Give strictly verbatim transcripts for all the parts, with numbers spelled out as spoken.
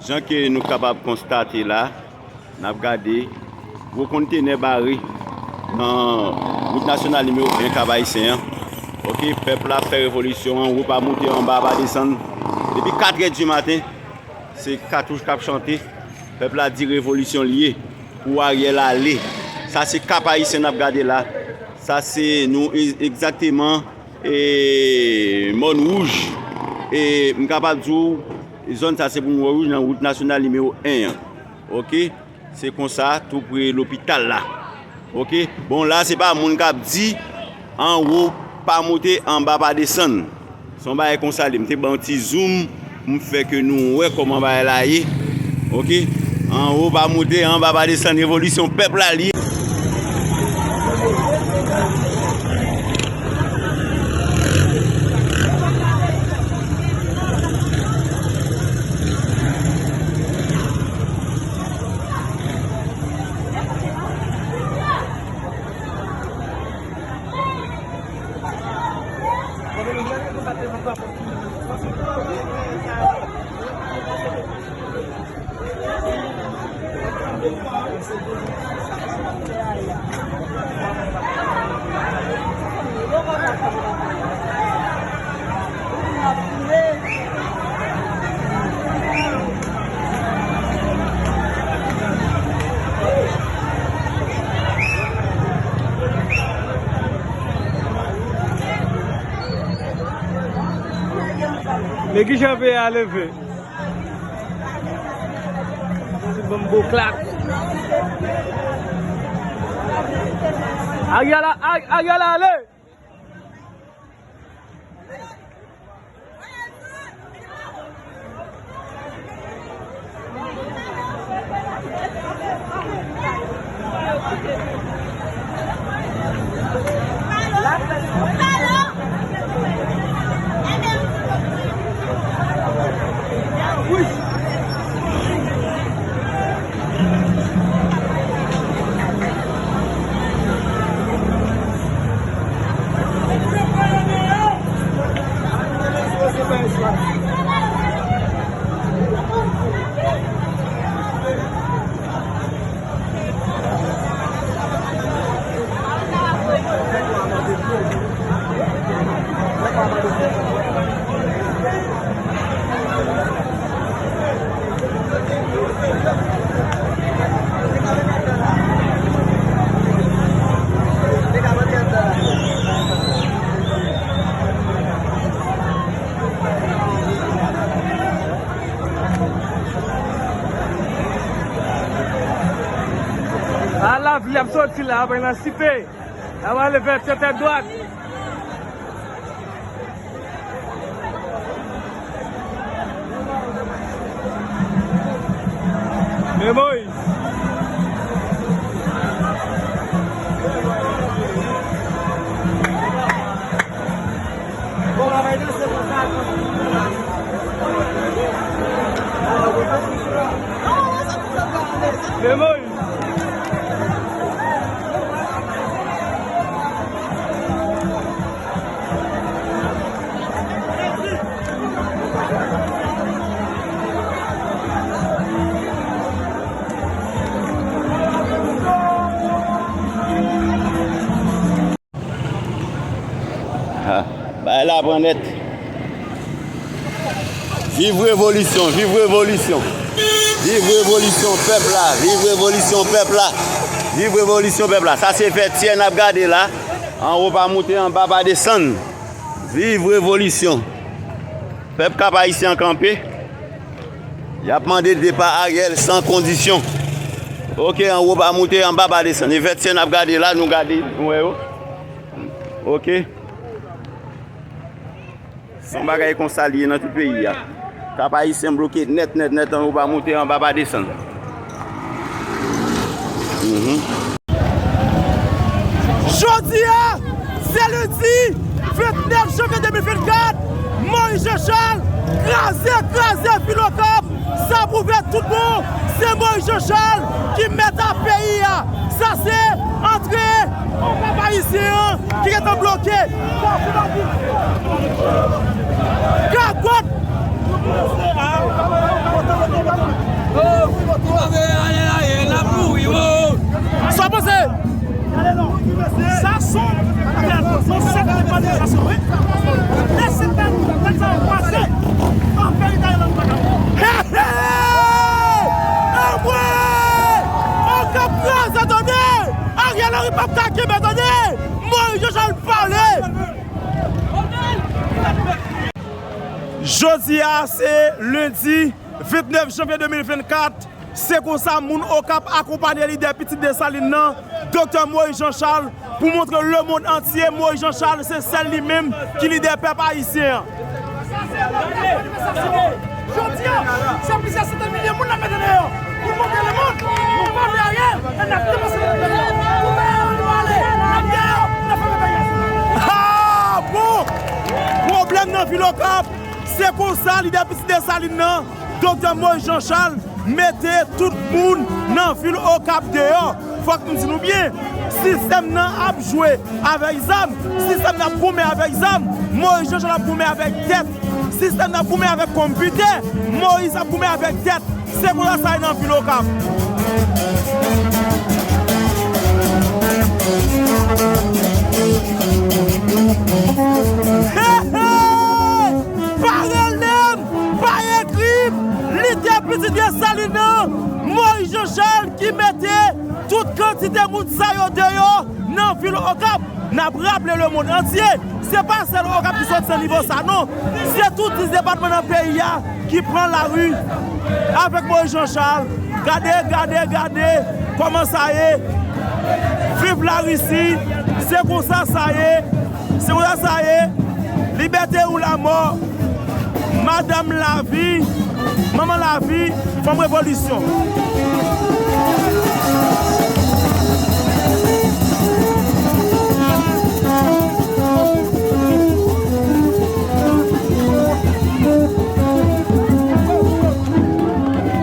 Jan ke nou kapab konstate la, n ap gade gwo kontenè bare nan wout nasyonal nimewo en Kap Ayisyen an. Oke, pèp la ap fè revolisyon, anwo pa moute, anba pa desann. Depi katrè di maten, se katouch k ap chante. Pèp la di revolisyon li ye pou Ariel ale. Sa se Kap Ayisyen n ap gade la. Sa se nou e- egzakteman e Mòn Wouj. E m kapab di w, zòn sa se pou Mòn Wouj nan wout nasyonal nimewo en an. Oke? Se konsa, tou pre lopital la. Oke? Bon, la, se pa moun k ap di anwo pa moute, anba pa desann. Se yon bagay konsa li. M te ba yon ti zoom pou m fè ke nou wè kòman bagay la ye. Oke? Anwo pa moute, anba pa desann, revolisyon pèp la li ye. Men kijan peyi a leve? Ti banm boklak. Ariel a- Ari- Ariel ale. A lavil ap soti la, apre nan Site. L ap ale vètyè tèt dwat. Men Moyiz. Men Moyiz. Ha, bagay la pran nèt. Viv revolisyon, viv revolisyon. Viv revolisyon pèp la, viv revolisyon pèp la. Viv revolisyon pèp la. Sa se vètyè n ap gade la. Anwo pa moute, anba pa desann. Viv revolisyon. Pèp Kap Ayisyen an kanpe. Y ap mande depa Ariel san kondisyon. Oke, anwo pa moute, anba pa desann. E vètyè n ap gade la, nou gade, nou wè yo. Oke. Se yon bagay konsa li ye nan tout peyi a. Kap Ayisyen bloke nèt, nèt, nèt, anwo pa moute, anba pa desann. Mhm. Jodi a, se lendi vennèf janvye de mil vennkat, Moyiz Jan Chal kraze, kraze Filokòb. Sa pwouve tout bon, se Moyiz Jan Chal ki mèt a peyi a. Sa se antre an Kap Ayisyen an ki gentan bloke. Gagòt! Jodi a, se lendi vennèf janvye de mil vennkat. Se konsa, moun Okap akonpanye lidè pitit Desalin nan, Doktè Moïse Jean Charles, pou montre lemonn antye Moïse Jean Charles se sèl li menm ki lidè pèp ayisyen an. Jodi a, se plizyè santèn milye moun n ap mete deyò pou montre lemonn nou pa vle Ariel e n ap depanse lemonn deyò. Pou peyi a nou ale, n ap deyò, n ap fèmen peyi a. Ah, bon! Pwoblèm nan vil Okap, se konsa lidè pitit Desalin nan, Doktè Moïse Jean Charles, mete tout moun nan vil Okap deyò. Fòk nou di nou byen, sistèm nan ap jwe avèk zam, sistèm nan ap goumen avèk zam, Moïse Jean Charles ap goumen avèk tèt, sistèm nan ap goumen avèk konpitè, Moïse ap goumen avèk tèt. Se konsa sa ye nan vil Okap. Hey, hey! Pa rele m, pa ekri m, lidè pitit Desalin nan, Moïse Jean Charles ki mete tout kantite moun sa yo deyò nan vil Okap. N ap raple lemonn antye, se pa sèl Okap ki soti nan nivo sa non. Se tout dis depatman nan peyi a ki pran lari avèk Moïse Jean Charles. Gade, gade, gade kòman sa ye. Viv Larisi, se konsa sa ye. Se konsa sa ye. Libète ou lamò. Madanm lavi, manman lavi, fanm revolisyon.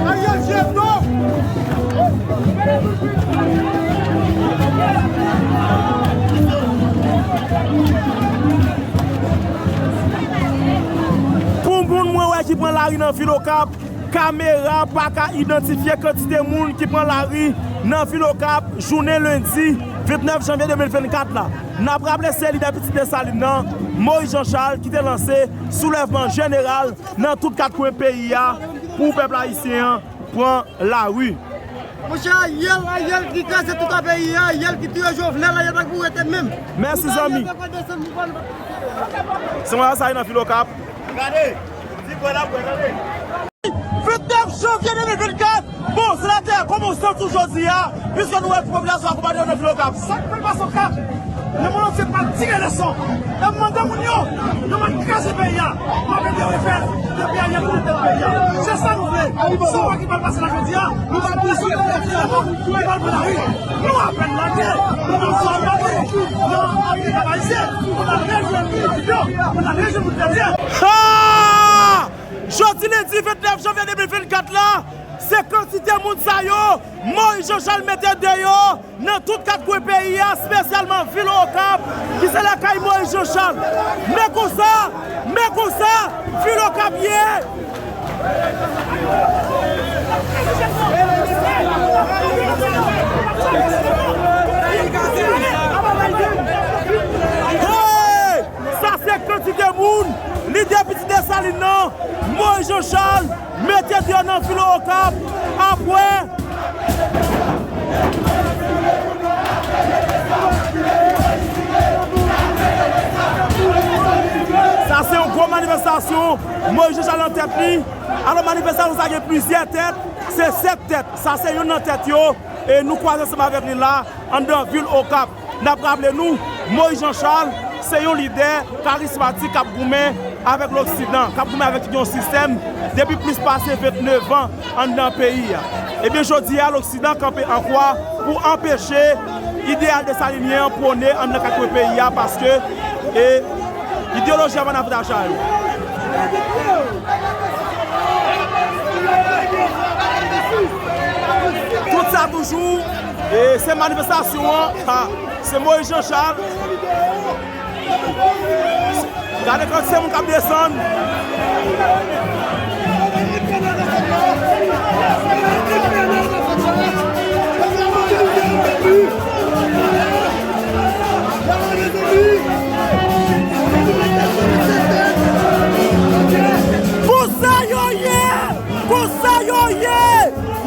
Ariel Jebdo! Pou moun mwen wè ki pran lari nan vil Okap, kamera pa ka idantifye kantite moun ki pran lari nan vil Okap jounen lendi vennèf janvye de mil vennkat la. N ap raple se lidè pitit Desalin nan, Moïse Jean Charles, ki te lanse soulèvman jeneral nan tout kat kwen peyi a pou pèp ayisyen an pran lari. Monchè, Ariel, Ariel ki kraze tout peyi a, Ariel ki touye Jovenel, Ariel pa pou rete menm. Mèsi zanmi. Se mwen sa nan vil Okap. Gade, ti bwè la bwè, gade. Vennèf janvye de mil vennkat, bon, senatè, kòman w santi w jodi a, piske nou wè popilasyon akonpanye w nan vil Okap? Sa k pral pase Okap? Lemonn antye pral tire leson. E m mande moun yo, nou pral kraze peyi a. M ap ede refè depi Ariel pran tèt peyi a. Se sa nou vle. Sa w wè ki pral pase la jodi a, nou pral pran sou lemonn ki pral pran lari. Nou apèn lage, nou pral pran lari. Nou ap vin Kap Ayisyen, nou pral rejwenn moun yo, nou pral rejwenn moun yo. Ha! Jodi lendi vennèf janvye de mil vennkat la, se kantite moun sa yo Moïse Jean Charles mete deyò nan tout kat kwen peyi a, espesyalman vil Okap, ki se lakay Moïse Jean Charles. Men konsa, men konsa, vil Okap ye. Hey! Sa se kantite moun lidè pitit Desalin nan, Moïse Jean Charles, mete deyò nan vil Okap apre. Sa se yon gwo manifestasyon, Moïse Jean Charles nan tèt li. Alò, manifestasyon sa gen plizyè tèt, se sèt tèt. Sa se youn nan tèt yo, e nou kwaze ansanm avèk li la, anndan vil Okap. N ap raple nou, Moïse Jean Charles se yon lidè karismatik k ap goumen avèk loksidan, k ap goumen avèk yon sistèm depi plis pase vennèf an anndan peyi a. Ebyen, jodi a, loksidan kanpe an kwa pou anpeche ideyal desalinyen an pwone anndan kat kwen peyi a, paske, e, ideyoloji a pa nan foutaj a yo. Tout sa toujou, e, se manifestasyon an, ha, se Moïse Jean Charles. Gade kantite moun k ap desann. Konsa yo ye! Konsa yo ye!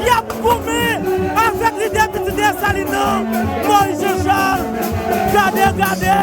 Y ap goumen avèk lidè pitit Desalin nan, Moïse Jean Charles. Gade, gade!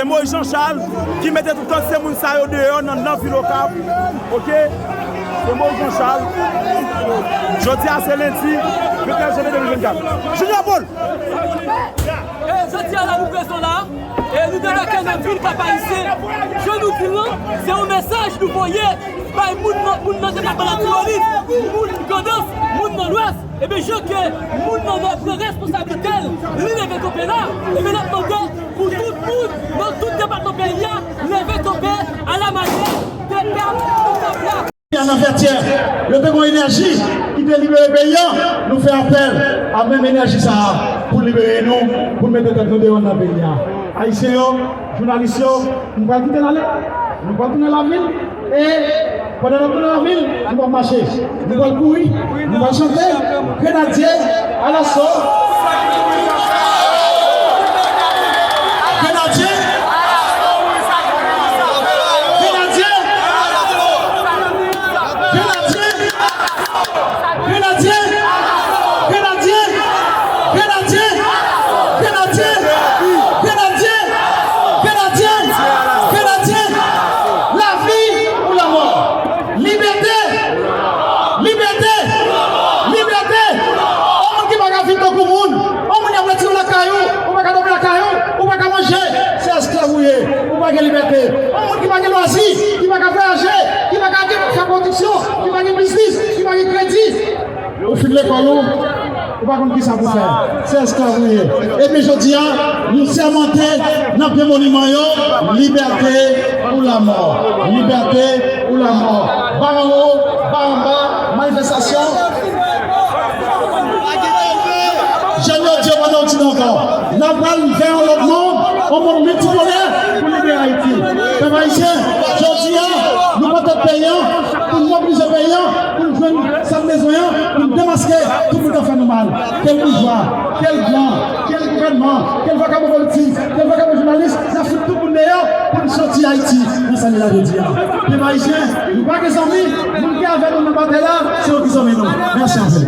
Moïse Jean Charles ki mete tout kantite moun sa yo deyò nan, nan vil Okap. Oke? Se Moïse Jean Charles. Jodi a se lendi venntèt janvye de mil vennkat. Junior Paul! E jodi a la nou prezan la, e nou debake nan vil Kap Ayisyen. Jan nou di l lan, se yon mesaj nou voye bay moun nan, moun nan depatman Latibonit, moun Grandans, moun nan Lwès. Ebyen, jan ke moun nan Nò pran responsablite l, li leve kanpe la, ebyen, n ap mande pou tout moun nan tout depatman peyi a leve kanpe alamanyè de pèp Okap la. Nan Vètyè, yo te gen yon enèji ki te libere peyi a. Nou fè apèl a menm enèji sa a pou libere nou, pou n mete tèt nou deyò nan peyi a. Ayisyen yo, jounalis yo, nou pral kite n ale. Nou pral tounen lavil. E pandan n ap tounen lavil, nou pral mache, nou pral kouri, nou pral chante. Grenadye, alaso! Grenadye! Grenadye! Grenadye! Grenadye! Grenadye! Grenadye! Lavi ou lanmò! Libète! Libète! Libète! Yon moun ki pa ka viv tankou moun, yon moun y ap retire w lakay ou, ou pa ka dòmi lakay ou, ou pa ka manje, se esklav ou ye, ou pa gen libète. Yon moun ki pa gen lwazi, ki pa ka vwayaje, ki pa ka gen, fè pwodiksyon, ki pa gen biznis, ki pa gen kredi. Ou fin lekòl ou, ou pa konn kisa pou fè. Se esklav ou ye. Epi jodi a, nou sèmante nan pye moniman yo, libète ou lanmò. Libète ou lanmò. Ba anwo, ba anba, manifestasyon. Jèn yo di yo pa nan ti ankò. N ap pral vè yon lòt mond, yon mond miltipolè pou libere Ayiti. Pèp ayisyen, jodi a, nou pran tèt peyi a, pou n mobilize peyi a, pou n jwenn sa n bezwen an, pou n demaske tout moun k ap fè nou mal. Kèl boujwa, kèl blan, kèl gouvènman, kèl vakabon politik, kèl vakabon jounalis, n ap fout tout moun deyò pou n soti Ayiti nan sa n ye la jodi a. Pèp ayisyen, nou pa gen zanmi, moun ki avè nou nan batay la, se yo ki zanmi nou. Mèsi anpil.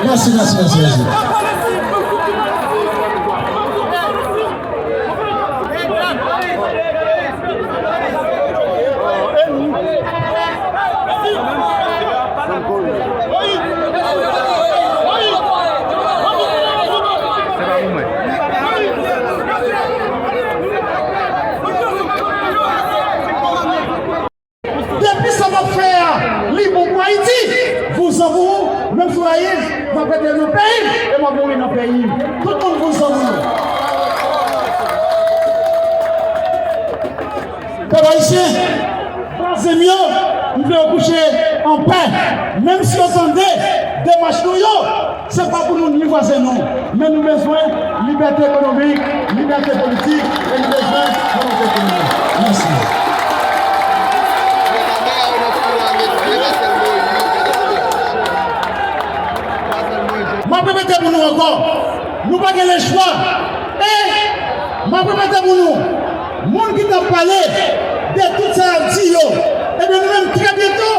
Mèsi, mèsi, mèsi, mèsi. Depi sa m ap fè a, li bon pou Ayiti, vouzan pou ou, menm si w rayi m, m ap rete nan peyi m e m ap mouri nan peyi m. Tout moun vouzan pou nou. Pèp ayisyen, vwazen m yo, m vle yo kouche anpè. Menm si yo tande demach nou yo, se pa pou nou ni vwazen nou, men nou bezwen libète ekonomik, libète politik, e nou bezwen volonte pou nou. Mèsi. M ap repete pou nou ankò, nou pa gen lechwa. E m ap repete pou nou, moun ki t ap pale de tout sa y ap di yo, ebyen, nou menm, trè byento,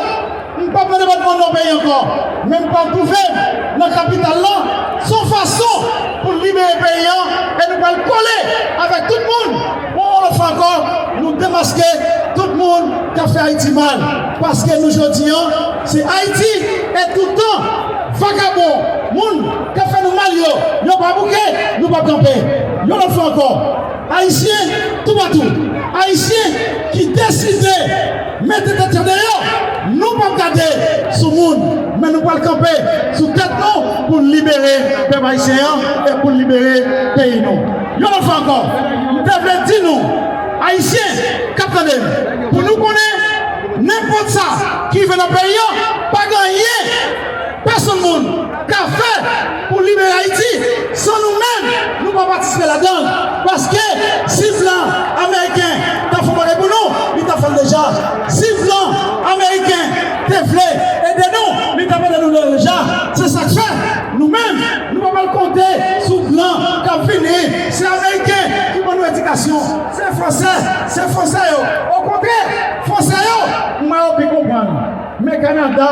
m p ap nan depatman Nò peyi ankò, men m pral twouve m nan kapital lan, se yon fason pou n libere peyi an, e nou pral kole avèk tout moun. Yon lòt fwa ankò, nou demaske tout moun k ap fè Ayiti mal, paske nou jodi an, se Ayiti, e toutan, vakabon, moun k ap fè nou mal yo, yo pa bouke, nou p ap kanpe. Yon lòt fwa ankò, Ayisyen toupatou, Ayisyen ki deside mete tèt yo deyò, nou p ap gade sou moun, men nou pral kanpe sou tèt nou pou n libere pèp ayisyen an e pou n libere peyi nou. Yon lòt fwa ankò, m te vle di nou, Ayisyen k ap tande m, pou nou konnen nenpòt sa ki rive nan peyi an, pa gen anyen pèsonn moun ka fè pou libere Ayiti, san nou menm, nou pa patisipe ladan l. Paske si blan ameriken ta fè yon bagay pou nou, li ta fè l deja. Si blan ameriken te vle ede nou, li ta ede nou deja. Se sa k fè, nou menm, nou pa pral konte sou blan k ap vini. Se ameriken ki ban nou edikasyon. Se fransè, se fransè yo. Okontrè, fransè yo, m wè yo pi konprann. Men Kanada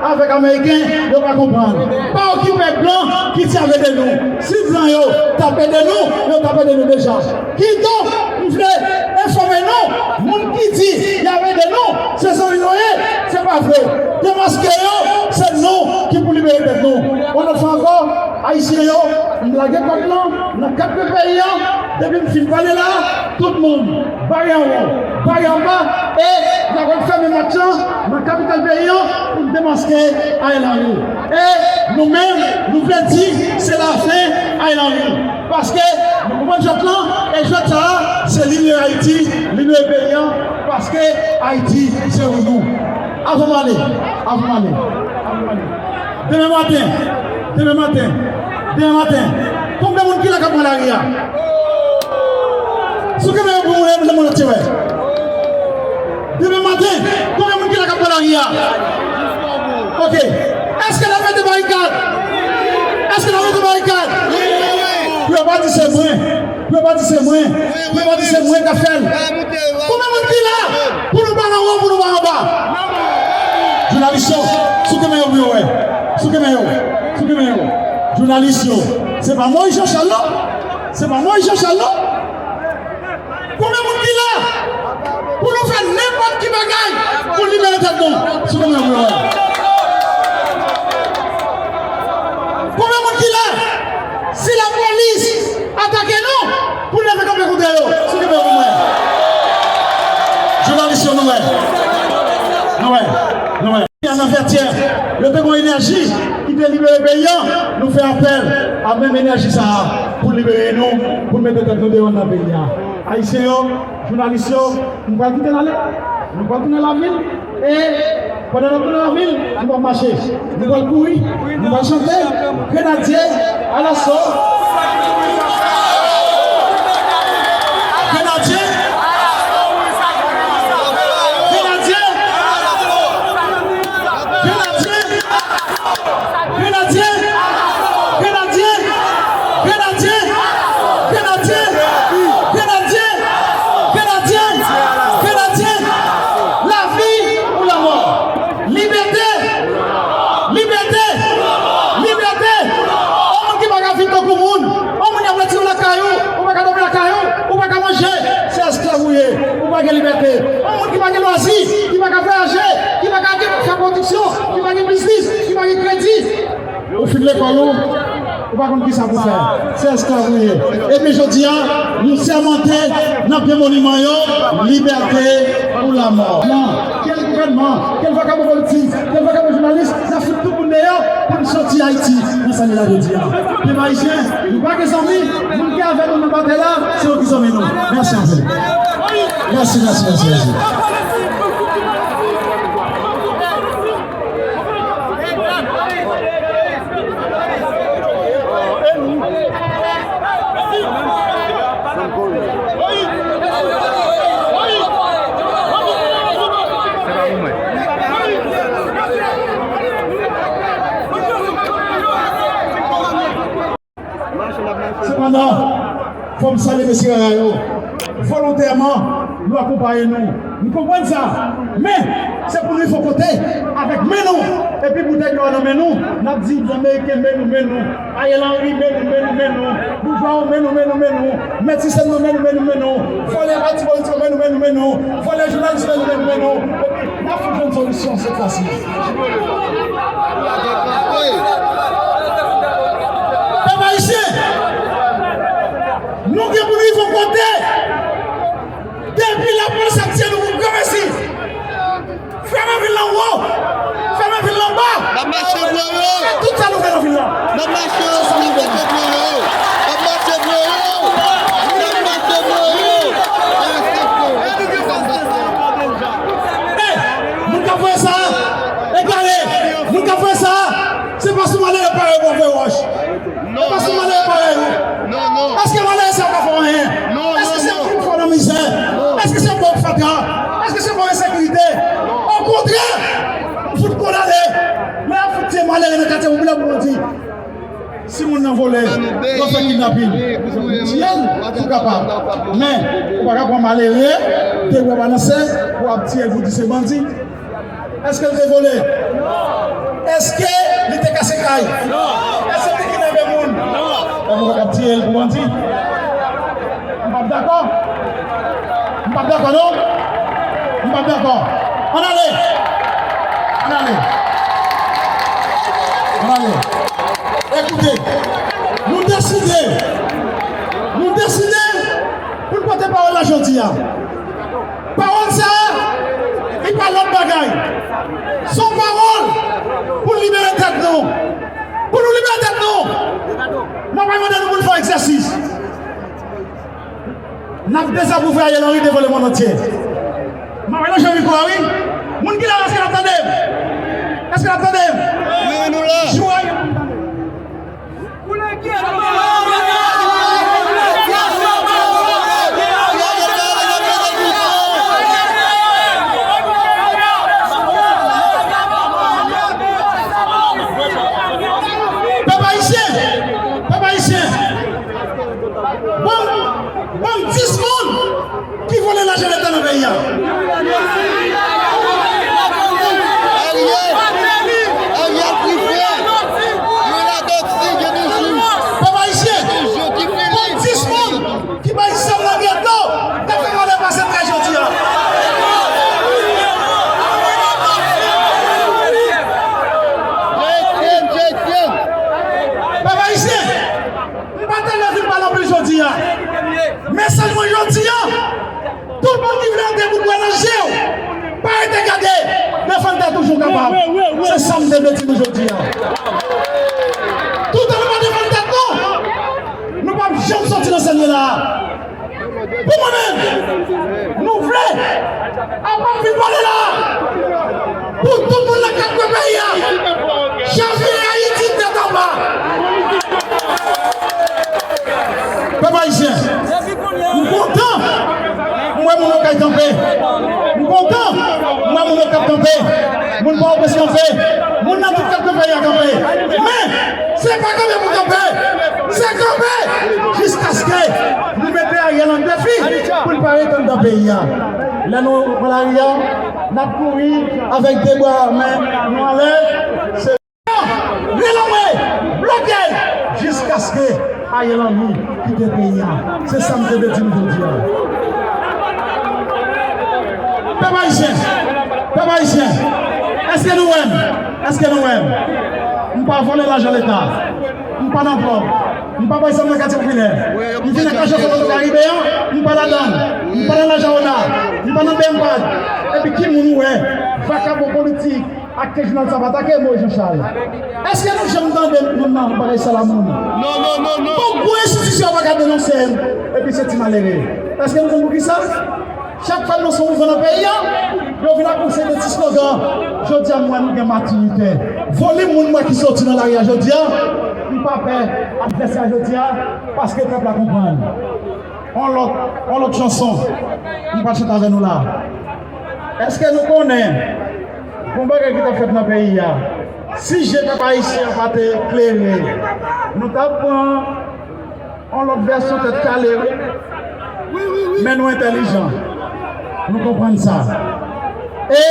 avèk Ameriken, yo pa konprann. Pa okipe blan ki t ap ede nou. Si blan yo t ap ede nou, yo t ap ede nou deja. Kidonk, Vle enfòme nou, moun ki di y ap ede nou, se zanmi nou ye, se pa vre. Demaske yo, se nou ki pou libere tèt nou. Yon lòt fwa ankò, Ayisyen yo, m lage kòd lan nan kat kwen peyi an, depi m fin pale la, tout moun, bay anwo, bay anba, e n ap fèmen match lan nan kapital peyi an pou n demaske Ariel Henry. E nou menm, nou vle di, se lafen Ariel Henry. Paske nou konprann jwèt lan, e jwèt sa a, se libere Ayiti, libere peyi an, paske Ayiti, se pou nou. Avan m ale, avan m ale, avan m ale. Demen maten, demen maten, demen maten, konbyen moun ki la k ap pran lari a? Souke men yo pou mwen, lemonn antye wè. Demen maten, konbyen moun ki la k ap pran lari a? Ok. Èske n ap mete barikad? Èske n ap mete barikad? Pou yo pa di se mwen. Pou yo pa di se mwen. Pou yo pa di se mwen k ap fè l. Konbyen moun ki la? Pou nou ba nan wo, pou nou ba anba. Jounalis yo, souke men yo pou yo wè. Souke men yo. Souke men yo. Jounalis yo. Se pa Moyiz Jan Chal non. Se pa Moyiz Jan Chal non. Konbyen moun ki la pou nou fè nenpòt ki bagay pou libere tèt nou? Souke men yo pou yo wè. Konbyen moun ki la, si lapolis atake nou, pou n leve kanpe kontre yo? Souke men yo pou mwen. Jounalis yo, nou wè. Nou wè. Nou wè. Nan Vètyè, yo te gen enèji ki te libere peyi an. Nou fè apèl a menm enèji sa a pou libere nou, pou n mete tèt nou deyò nan peyi a. Ayisyen yo, jounalis yo, nou pral kite n ale. Nou pral tounen lavil. E pandan n ap tounen lavil, nou pral mache. Nou pral kouri. Nou pral chante. Grenadye, alaso. Grenadye, Grenadye! Grenadye! Grenadye! Grenadye! Lavi ou lanmò! Libète! Libète! Libète! Yon moun ki pa ka viv tankou moun! Yon moun y ap retire w lakay ou, ou pa ka dòmi lakay ou, ou pa ka manje, se esklav ou ye, ou pa gen libète. Yon moun ki pa gen lwazi, ki pa ka vwayaje, ki pa ka gen, fè pwodiksyon, ki pa gen biznis, ki pa gen kredi. Ou fin lekòl ou, ou pa konn kisa pou fè. Se esklav ou ye. Epi jodi a, nou sèmante nan pye moniman yo, libète ou lanmò. Kèl gouvènman, kèl vakabon politik, kèl vakabon jounalis, n ap fout tout moun deyò pou n soti Ayiti nan sa n ye la jodi a. Pèp ayisyen, nou pa gen zanmi, moun ki avè nou nan batay la, se yo ki zanmi nou. Mèsi anpil. Mèsi, mèsi, mèsi, mèsi. Sepandan, fò m salye mesye Rara yo. Volontèman, nou akonpaye nou. Nou konprann sa. Men, se pou nou fè kote avèk men nou. Epi boutèy dlo a nan men nou, n ap di Ameriken men nou, men nou. Ariel Henry men nou, men nou, men nou. Boujwa yo men nou, men nou, men nou. Mèt sistèm nan men nou, men nou, men nou. Vòlè pati politik yo men nou, men nou, men nou. Vòlè jounalis men nou, men nou, men nou. Epi, n ap fout jwenn solisyon sèt fwa si. Pèp ayisyen, nou gen pou n rive yon kote. Depi lapolis ap tiye nou pou granmesi, fèmen vil lan wo, fèmen vil lan ba. N ap mache bro yo. Fè tout sa nou vle nan vil lan. N ap mache ansanm avèk yo bro yo. N ap mache bro yo. N ap mache bro yo. Hey, moun k ap voye sa, egare. Moun k ap voye sa, se pa sou malere parèy w ap voye wòch. Se pa sou malere parèy ou. Èske malere sa pa fè w anyen? Èske se ou ki fò nan mizè? Èske se ou k fatra? Èske se ou k ensekirite? Okontrè, ou fout kondane. Lè y ap fout tiye malere nan katye popilè pou bandi. Si moun nan vole, yo fè kidnapin, tiye l si w kapab. Men, ou pa ka pran malere, de bra balanse, pou w ap tiye l pou di se bandi. Èske l te vole? Èske li te kase kay? Èske l te kidnape moun? Èske nou pa t ap tiye l pou bandi? M p ap dakò. P ap dakò, non? M p ap dakò. Ann ale! Ann ale! Ann ale! Ekoute, nou deside, nou deside pou n pote pawòl la jodi a. Pawòl sa a, li pa lòt bagay. Se yon pawòl pou n libere tèt nou. Pou nou libere tèt nou. Mwen pa mande nou pou n fè egzèsis. N ap dezapwouve Ariel Henry devan lemonn antye. M ap rele jwe mikwo a, wi. Moun ki la, èske n ap tande m? Èske n ap tande m? Wi, nou la. Jwe. Pèp ayisyen! Pèp ayisyen! Ban m, ban m dis moun ki vòlè lajan Leta nan peyi a. Ariel, Ariel Privè, gen latòti, gen toujou. Pèp ayisyen, ban m dis moun ki bay zam nan geto, k ap fè malè pase trè jodi a. Pèp ayisyen, m pa t anvi vin pale anpil jodi a. Mesaj mwen jodi a, tout moun ki vle antre kout bwa nan je w, pa rete gade, defann tèt ou jan w kapab. Se sa m te vle di nou jodi a. Toutan nou pa defann tèt nou, nou p ap janm soti nan sa n ye la a. Pou mwen menm, nou vle, apa m vin pale la a, pou tout moun nan kat kwen peyi a, Javier Ayiti tèt anba. Pèp ayisyen, m kontan m wè moun yo k ap kanpe. M kontan m wè moun yo k ap kanpe. Moun Pòtoprens kanpe. Moun nan tout kat kwen peyi a kanpe. Men, se pa kanpe pou kanpe. Se kanpe jiskaske nou mete Ariel an defi pou l pa ret anndan peyi a. Lè nou pran lari a, n ap kouri avèk de bra men nou anlè. Se relanme, bloke l, jiskaske Ariel Henry kite peyi a. Se sa m te vle di nou jodi a. Pèp ayisyen, pèp ayisyen, èske nou wè m? Èske nou wè m? M pa vòlè lajan Leta. M pa nan dwòg. M pa bay zam nan katye popilè. M vin ak lajan Fondasyon Karibe an, m pa ladan l. M pa nan lajan ONA. M pa nan BMPAD. Epi ki moun ou wè? Vakabon politik. Ak ke jounal sa pa atake Moïse Jean Charles. Èske nou janm tande moun nan bagay sa la moun? Non, non, non, non. Bon, gwo enstitisyon pa ka denonse m, epi se ti malere. Èske nou konn poukisa? Chak fwa nou lanse yon mouvman nan peyi a, yo vin ak yon seri de ti slogan. Jodi a, m wè nou gen matirite. Volim moun mwen ki soti nan lari a jodi a, m pa pè advèsè a jodi a, paske pèp la konprann. On lòt, on lòt chanson, m pral chante avè nou la. Èske nou konnen gon bagay ki t ap fèt nan peyi a? Si je pèp ayisyen an pa te klere, nou t ap pran on lòt vèsyon tèt kale, wi. Men nou entèlijan. Nou konprann sa. E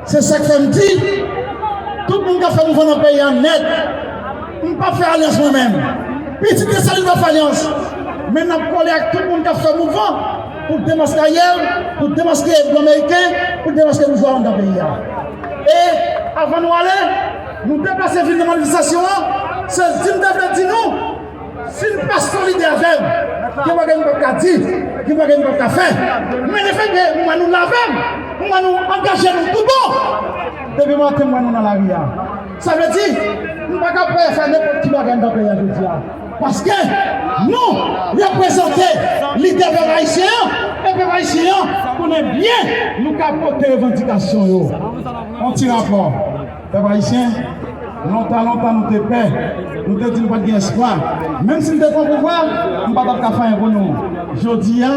se sa k fè m di, tout moun k ap fè mouvman nan peyi a nèt, m p ap fè alyans mwen menm. Pitit Desalin p ap fè alyans. Men n ap kole ak tout moun k ap fè mouvman pou demaske Ariel, pou demaske blan meriken, pou demaske boujwa anndan peyi a. E avan nou ale, nou deplase vin nan manifestasyon an, se di m te vle di nou, si n pa solidè avè m, gen bagay nou p ap ka di, gen bagay nou p ap ka fè. Men lefètke m wè nou la avè m, m wè nou angaje nou tout bon. Depi maten m wè nou nan lari a. Sa vle di, m pa ka pè fè nenpòt ki bagay anndan peyi a jodi a. Paske nou reprezante lidè pèp ayisyen an, e pèp ayisyen an konnen byen nou ka pote revandikasyon yo. On ti rapò. Pèp ayisyen, lontan, lontan nou te pè. Nou te di nou pa t gen espwa. Menm si n te pran pouvwa, nou pa t ap ka fè anyen pou nou. Jodi a,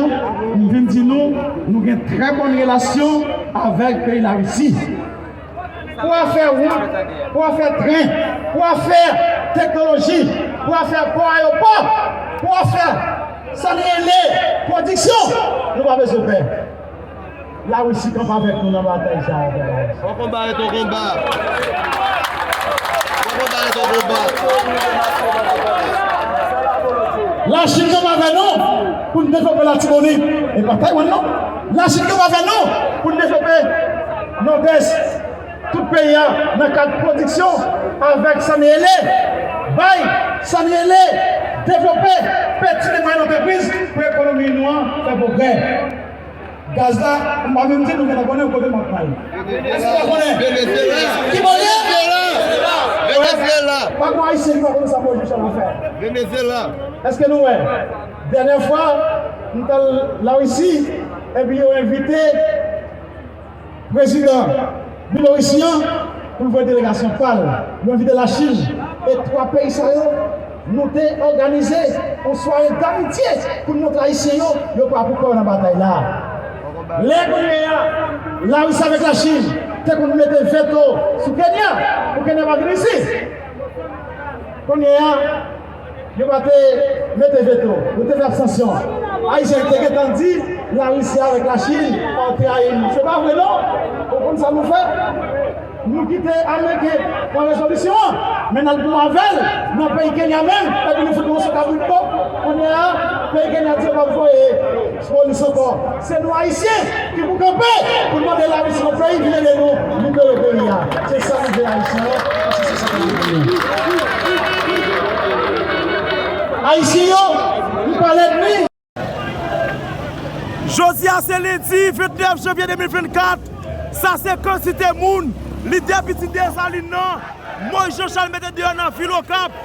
m vin di nou, nou gen trè bòn relasyon avèk peyi Larisi. Pou afè wout, pou afè tren, pou afè teknoloji, pou afè pò, ayewopò, pou afè sa n rele pwodiksyon, nou pa bezwen pè. Larisi kanpe avèk nou nan batay sa a. On konba rete on konba. On konba rete on konba. Lachin kanpe avè nou pou n devlope Latibonit. E pa Taiwan non. Lachin kanpe avè nou pou n devlope Nòdès. Tout peyi a nan kad pwodiksyon avèk sa n rele bay, sa n rele devlope peti e mwayèn antrepriz pou ekonomi nou an fè pwogrè. Gaz la, m pa menm di nou gentan konnen kote m ap pale. Èske nou konnen? Venezuela. Ki bò l ye? Venezuela. Pa gen Ayisyen ki pa konnen sa Moyiz Jan Chal ap fè. Venezuela. Èske nou wè? Dènyè fwa, m t al Larisi, epi yo envite prezidan Byelorisi an pou l voye delegasyon pa l. Yo envite Lachin. E twa peyi sa yo, nou te òganize yon sware damitye pou n montre Ayisyen yo, yo pa pou kò yo nan batay la. Lè kounye a, Larisi avèk Lachin te konn mete veto sou Kenya, pou Kenya pa vin isit. Kounye a, yo pa te mete veto, yo te fè abstansyon. Ayisyen te gentan di, Larisi avèk Lachin pa trayi nou. Se pa vre non. Ou konn sa nou fè? Nou kite Ameriken pran rezolisyon an, men n al pran avè l nan peyi Kenya menm, epi nou fout nou yon sot abri kòk. Kounye a, peyi Kenya di yo p ap voye polis ankò. Se nou Ayisyen ki pou kanpe pou n mande Larisi yon peyi vin ede nou libere peyi a. Se sa nou vle Ayisyen an, se sa nou vle. Ayisyen yo, nou pa lènmi. Jodi a se lendi vennèf janvye de mil vennkat. Sa se kantite moun lidè Pitit Desalin nan, Moyiz Jan Chal mete deyò nan vil Okap.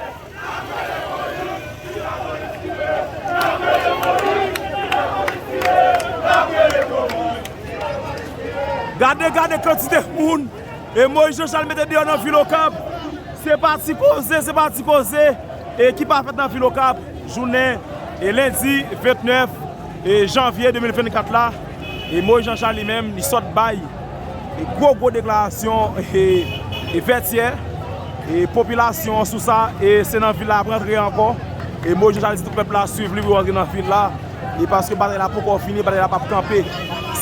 Gade, gade kantite moun e Moyiz Jan Chal mete deyò nan vil Okap. Se pa ti koze, se pa ti koze e ki pa fèt nan vil Okap jounen e lendi vennèf e janvye de mil vennkat la. E Moyiz Jan Chal li menm, li sot bay e gwo, gwo deklarasyon e, e vètyè e popilasyon an sou sa, e se nan vil la ap rantre ankò. E Moyiz Jan Chal di tout pèp la swiv li pou yo rantre nan vil la, e paske batay la poko fini, batay la p ap kanpe.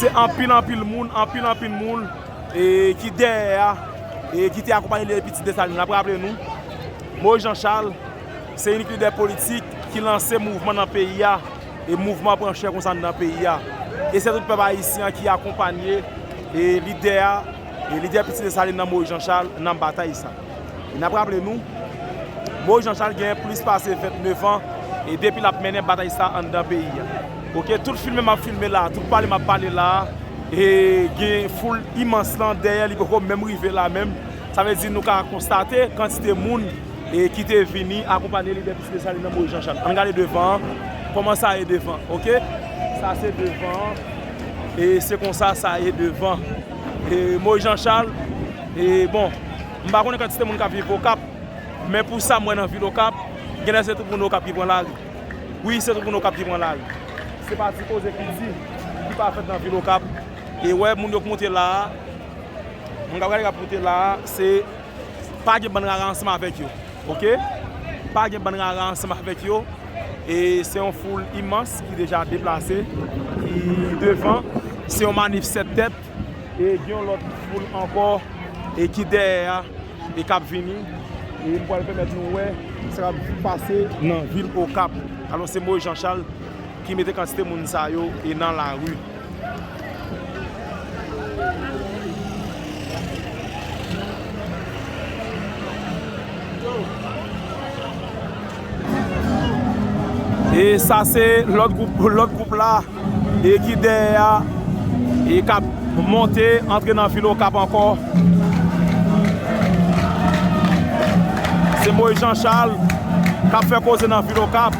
Se anpil, anpil moun, anpil, anpil moun e ki dèyè a, e ki te akonpanye lidè Pitit Desalin. N ap raple nou, Moyiz Jan Chal se inik lidè politik ki lanse mouvman nan peyi a, e mouvman an pran chè konsa anndan peyi a. E se tout pèp ayisyen an ki akonpanye e lidè a, e lidè Pitit Desalin nan, Moyiz Jan Chal, nan batay sa. E n ap raple nou, Moyiz Jan Chal gen plis pase vennèf an e depi l ap mennen batay sa anndan peyi a. Oke, tout filme m ap filme la, tout pale m ap pale la, e gen foul imans lan dèyè li poko menm rive la menm. Sa vle di nou ka konstate kantite moun e ki te vini akonpanye lidè Pitit Desalin nan, Moyiz Jan Chal. Ann gade devan an, kòman sa ye devan, oke? Sa se devan an, e se konsa sa ye devan. E Moyiz Jan Chal, e bon, m pa konnen kantite moun k ap viv Okap, men pou sa m wè nan vil Okap, genlè se tout moun Okap ki pran lari. Wi, se tout moun Okap ki pran lari. Se pa ti koze ki di, ki pa fèt nan vil Okap. E wè moun yo k monte la a, moun k ap gade k ap monte la a, se pa gen bann rara ansanm avèk yo. Oke? Pa gen bann rara ansanm avèk yo. E se yon foul imans ki deja deplase, ki devan. Se yon manif sèt tèt. E gen yon lòt foul ankò e ki dèyè a e k ap vini. E m pral pèmèt nou wè sa k ap pase nan vil Okap. Alò, se Moyiz Jan Chal ki mete kantite moun sa yo e nan lari. E sa se lòt gwoup, lòt gwoup la e ki dèyè a e k ap monte antre nan vil Okap ankò. Se Moyiz Jan Chal k ap fè koze nan vil Okap.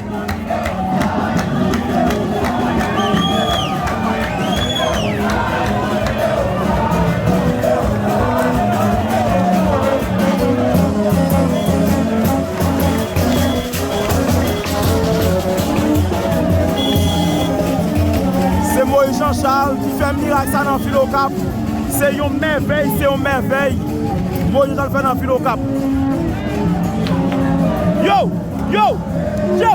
Se Moyiz Jan Chal ki fè mirak sa nan vil Okap. Se yon mèvèy, se yon mèvèy. Moyiz Jan Chal fè nan vil Okap. Yo! Yo! Yo!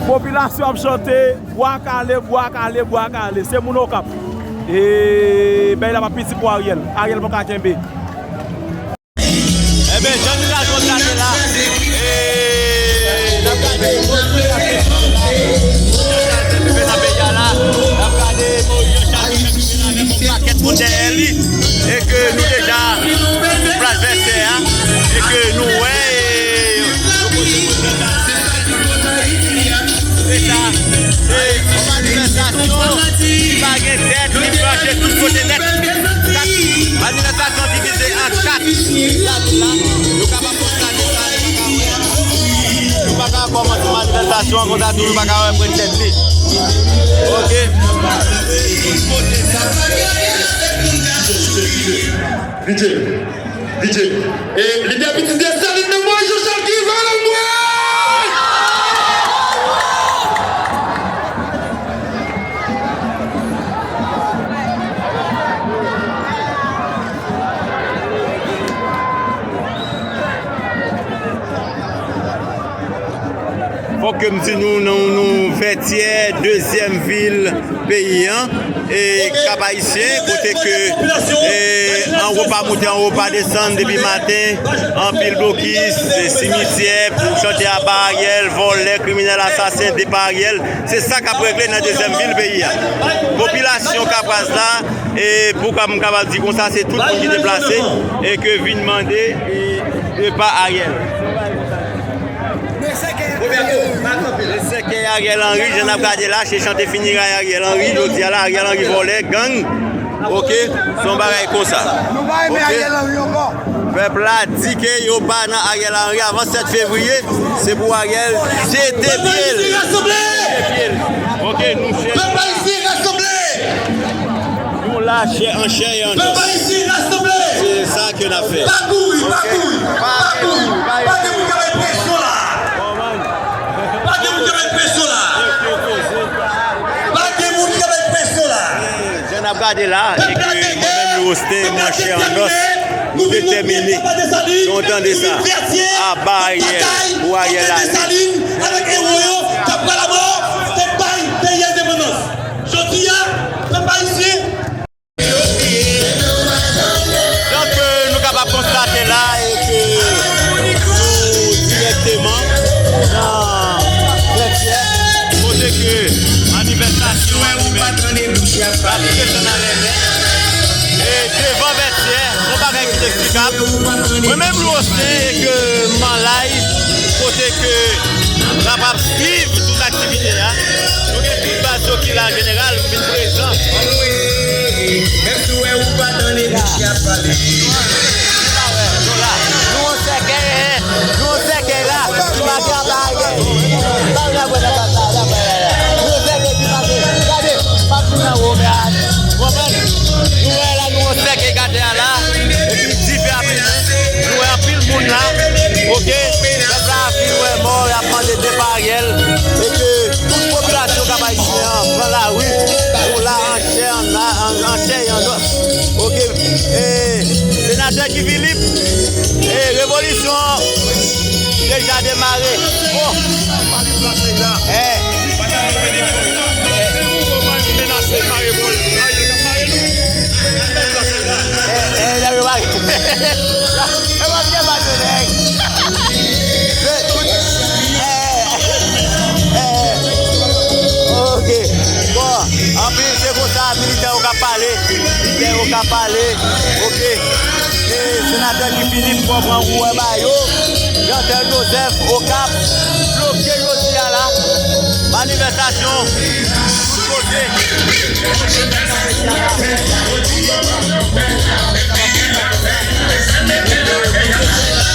Popilasyon ap chante, bwa kale, bwa kale, bwa kale. Se moun Okap. E bèy la pa piti pou Ariel. Ariel poko ka kenbe. Sa, se yon manifestasyon ki pa gen tèt, ki branche tout kote nèt. Kat, manifestasyon divize an kat. Gade la, nou kapab konstate sa, nou pa ka wè. Nou pa ka kòmanse manifestasyon an konsa tou, nou pa ka wè pwen tèt li. Ok. Tout kote sa. Pidye, pidye. E lidè Pitit Desalin nan mwen, Jean Charles Guy, va nan mwen! Fòk ke m di nou, nou, nou Vètyè, dezyèm vil peyi an, e Kap Ayisyen, kote ke, e, anwo pa monte, anwo pa desann depi maten, anpil blokis, e, simityè pou chante aba Ariel, vòlè, kriminèl, asasen, depa Ariel, se sa k ap regle nan dezyèm vil peyi a. Popilasyon Kapwaz la, e pou ka m kapab di konsa, se tout moun ki deplase e ke vin mande, e, depa Ariel. Sèkèy Ariel Henry, jan n ap gade la, se chante fineray Ariel Henry. Jodi a la, Ariel Henry vòlè, gang. Ok, se yon bagay konsa. Ok. Pèp la di ke yo pa nan Ariel Henry avan sèt fevriye. Se pou Ariel jete pye l. Jete pye l. Ok, nou chèche. Pèp ayisyen rasanble! Nou la chè an chè e an os. Pèp ayisyen rasanble! Se sa ke n ap fè. Pa kouri, pa kouri, pa kouri. Pa gen moun k ap bay presyon la. Pa gen moun k ap bay presyon la. Pa gen moun k ap bay presyon la. Jan n ap gade la, e ke mwen menm Louis Austin, mwen chè an os, nou detèmine. Nou tande sa. Aba Ariel, pou Ariel ale. Avèk ewo yo k ap pral anba, se bay peyi endepandans. Jodi a, pèp ayisyen. Donk, euh, nou kapab konstate la, e ke nou dirèkteman nan Vètyè, kote ke manifestasyon an li menm ap desann anlè. E devan Vètyè, yon bagay ki ineksplikab. Mwen menm Louis Austin, e ke m an live, kote ke n ap ap swiv tout aktivite a. Nou gen tout baz yo ki la an jeneral, vin prezan. Menm si w wè ou pa tande, bouch la pale. Nou la, nou yon sèkèy, eh, nou yon sèkèy la, ki make aba Ariel. Sa nou la wè nan kasa, la, la, la, la. Nou yon sèkèy ki make, gade, m ap vin anwo, men, ah, konprann? Nou wè la, nou yon sèkèy atè a la, epi dife ap limen. Nou wè anpil moun la, ok? Pèp la vin wè mò, y ap mande depa Ariel, e ke tout popilasyon Kap Ayisyen an pran lari pou la an chè, an, an, an chè e an os. Ok. E, senatè Guy Philippe, e, revolisyon an deja demare. Oh. Eh. Eh, eh, lè yo pa, yo pa byen bat yo, nèg. Eh, eh, ok. Bon, anpil se konsa, militè yo ka pale, militè yo ka pale, ok. E senatè Guy Philippe, fò pran kourè ba yo. Jeantel Joseph, Okap, bloke jodi a la. Manifestasyon. Kote?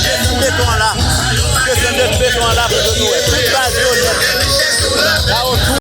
Desann beton an la. Desann beton an la pou nou wè. Tout baz yo nèt. La otou.